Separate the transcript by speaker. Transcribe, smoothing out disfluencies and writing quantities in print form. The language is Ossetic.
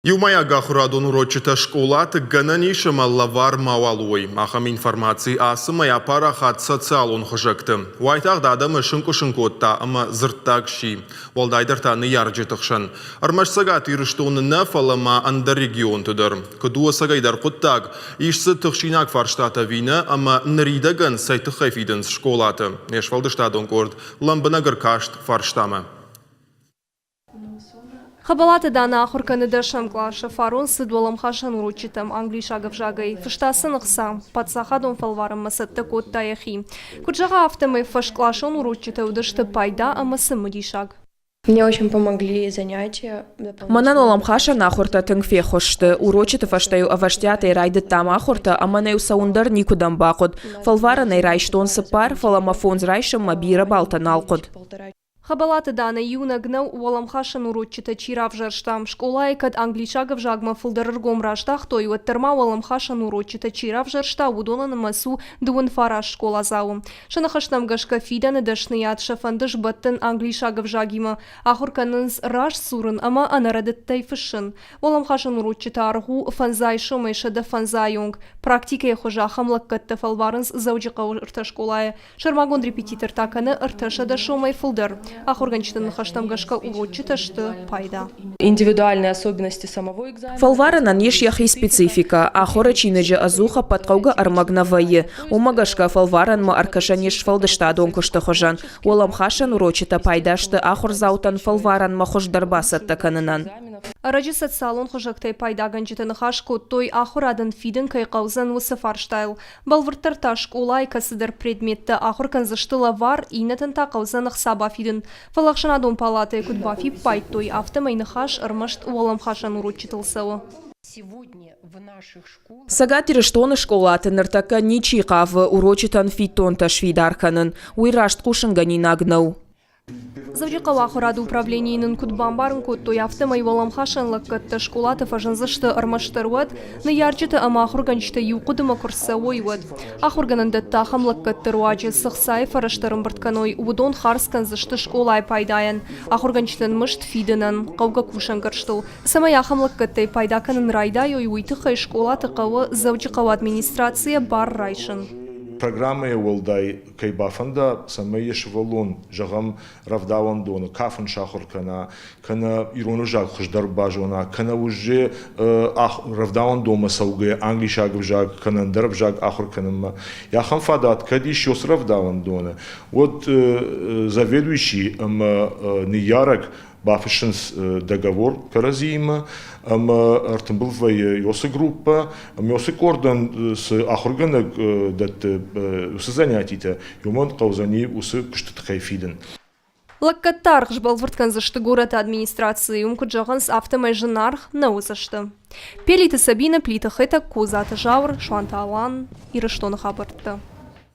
Speaker 1: Иумӕйагахуырадон урочытӕ скъолаты гӕнӕн ис ӕмӕ лӕвар мауал уой. Ахӕм информаци ацы мӕй апарахат социалон хызӕгты. Уайтагъд адӕмы сынкъуысын кодта ӕмӕ дзырддаг сси. Уӕлдайдӕр та ныййарджыты хсӕн. Ӕрмӕст Цӕгат Ирыстоны нӕ, фӕлӕ ма ӕндӕр регионты дӕр. Куыд у ӕцӕгӕйдӕр хъуыддаг, ис дзы тыхсинаг фарстатӕ ӕви нӕ, ӕмӕ ныридӕгӕн цӕй тыххӕй фидынц скъолаты? Не сфӕлдыстадон къорд лӕмбынӕг ӕркаст фарстамӕ.
Speaker 2: Хӕбӕлаты Дана ахуыр кӕны дӕсӕм къласы. Фарон цыд уӕлӕмхасӕн урочытӕм англисаг ӕвзагӕй. Фыста сын ӕхца. Паддзахадон фӕлварӕнмӕ цӕттӕ кодта йӕхи. Куыд зӕгъа, афтӕмӕй фӕскъласон урочытӕ уыдысты пайда ӕмӕ цымыдисаг.
Speaker 3: Мне очень помогли занятия.
Speaker 4: Мӕнӕн уӕлӕмхасӕн ахуыртӕ тынг феххуыс сты. Урочыты фӕстӕ-иу ӕвӕстиатӕй райдыдтам ахуыртӕ ӕмӕ нӕ-иу цӕуын дӕр никуыдӕм бахъуыд. Фӕлварӕнӕй райстон цыппар, фӕлӕ мӕ фондз райсынмӕ бирӕ баллтӕ нал хъуыд.
Speaker 2: Хӕбӕлаты Дана иунӕг нӕу, уӕлӕмхасӕн урочытӕ чи равзӕрста. Скъолайы кӕд англисаг ӕвзагмӕ фылдӕр ӕргом раздӕхтой, уӕддӕр ма уӕлӕмхасӕн урочытӕ чи равзӕрста, уыдоны нымӕц у 39 скъоладзауы. Сӕ ныхӕстӕм гӕсгӕ фидӕны дӕсныйад сӕ фӕнды сбӕттын англисаг ӕвзагимӕ, ахуыр кӕнынц раст дзурын ӕмӕ ӕнӕрӕдыдтӕй фыссын. Уӕлӕмхасӕн урочыты аргъ у фӕндзай сомӕй 150 онг. Практикӕйы хуызы ахӕм лӕггӕдтӕ фӕлварынц Дзӕуджыхъӕуы ӕртӕ скъолайы. Сӕрмагонд репетитор та кӕны 300 сомӕй фылдӕр. Ахуыргӕнджыты ныхӕстӕм гӕсгӕ урочытӕ сты пайда.
Speaker 3: Индивидуальные особенности самого экзамена.
Speaker 4: Фӕлварӕнӕн ис йӕхи спецификӕ. Ахуыры чиныджы ӕдзух ӕппӕтхъӕугӕ ӕрмӕг нӕ вӕййы. Уымӕ гӕсгӕ фӕлварӕнмӕ ӕркӕсӕн ис сфӕлдыстадон куысты хуызӕн. Уӕлӕмхасӕн урочытӕ пайда сты ахуырдзаутӕн фӕлварӕнмӕ хуыздӕр бацӕттӕ кӕнынӕн.
Speaker 2: Ӕрӕджы социалон хызӕгтӕй пайдагӕнджытӕ ныхас кодтой, ахуырадӕн фидын кӕй хъӕудзӕн, уыцы фарстайыл. Бӕлвырддӕр та скъолайы кӕцыдӕр предметтӕ ахуыр кӕндзысты лӕвар, иннӕтӕн та хъӕудзӕн ӕхца бафидын. Фӕлӕ ӕхсӕнадон палатӕйы куыд бафиппайдтой, афтӕмӕй ныхас ӕрмӕст уӕлӕмхасӕн урочытыл цӕуы.
Speaker 4: Цӕгат Ирыстоны скъолаты ныртӕккӕ ничи хъавы урочытӕн фиддонтӕ сфидар кӕнын. Уый раст хъусынгӕнинаг нӕу.
Speaker 2: Дзӕуджыхъӕуы ахуырады управленийы нын куыд бамбарын кодтой, афтӕмӕй уӕлӕмхасӕн лӕггӕдтӕ скъолаты фӕзындзысты ӕрмӕстдӕр уӕд, ныййарджыты ӕмӕ ахуыргӕнджытӕ иу хъуыдымӕ куы рцӕуой, уӕд. Ахуыргӕнӕндӕттӕ ахӕм лӕггӕдты руаджы цы хцайы фӕрӕзтӕ ӕрӕмбырд кӕной, уыдон хардз кӕндзысты скъолайы пайдайӕн, ахуыргӕнджытӕн мызд фидынӕн, хъӕугӕ кусӕнгӕрзтыл. Цӕмӕй ахӕм лӕггӕдтӕй пайда кӕнын райдайой, уый тыххӕй скъолаты хъӕуы Дзӕуджыхъӕуы администрацийӕ бар райсын.
Speaker 5: Программӕйӕ уӕлдай кӕй бафӕнда, цӕмӕй йӕ сывӕллон, зӕгъӕм, рӕвдауӕндоны кафын сахуыр кӕна, кӕнӕ ирон ӕвзаг хуыздӕр базона, кӕнӕ уже рӕвдауӕндонмӕ цӕугӕйӕ англисаг ӕвзаг кӕнӕ ӕндӕр ӕвзаг ахуыр кӕнынмӕ. Ахӕм фадат кӕд ис уыцы рӕвдауӕндоны, уӕд заведующий ӕмӕ ныййарӕг бафыссынц договор кӕрӕдзиимӕ ӕмӕ ӕртымбыл вӕййы уыцы группӕ ӕмӕ уыцы къордӕн цы ахуыргӕнӕг дӕтты уыцы занятитӕ, уымӕн хъӕудзӕни уыцы куысты тыххӕй фидын.
Speaker 2: Лӕггӕдты аргъ сбӕлвырд кӕндзысты горӕты администрацийы. Уым куыд зӕгъынц, афтӕмӕй зынаргъ нӕ уыдзысты. Пелиты Сабинӕ, Плиты Хетӕг, Козаты Зауыр, Суанты Алан, Ирыстоны хабӕрттӕ.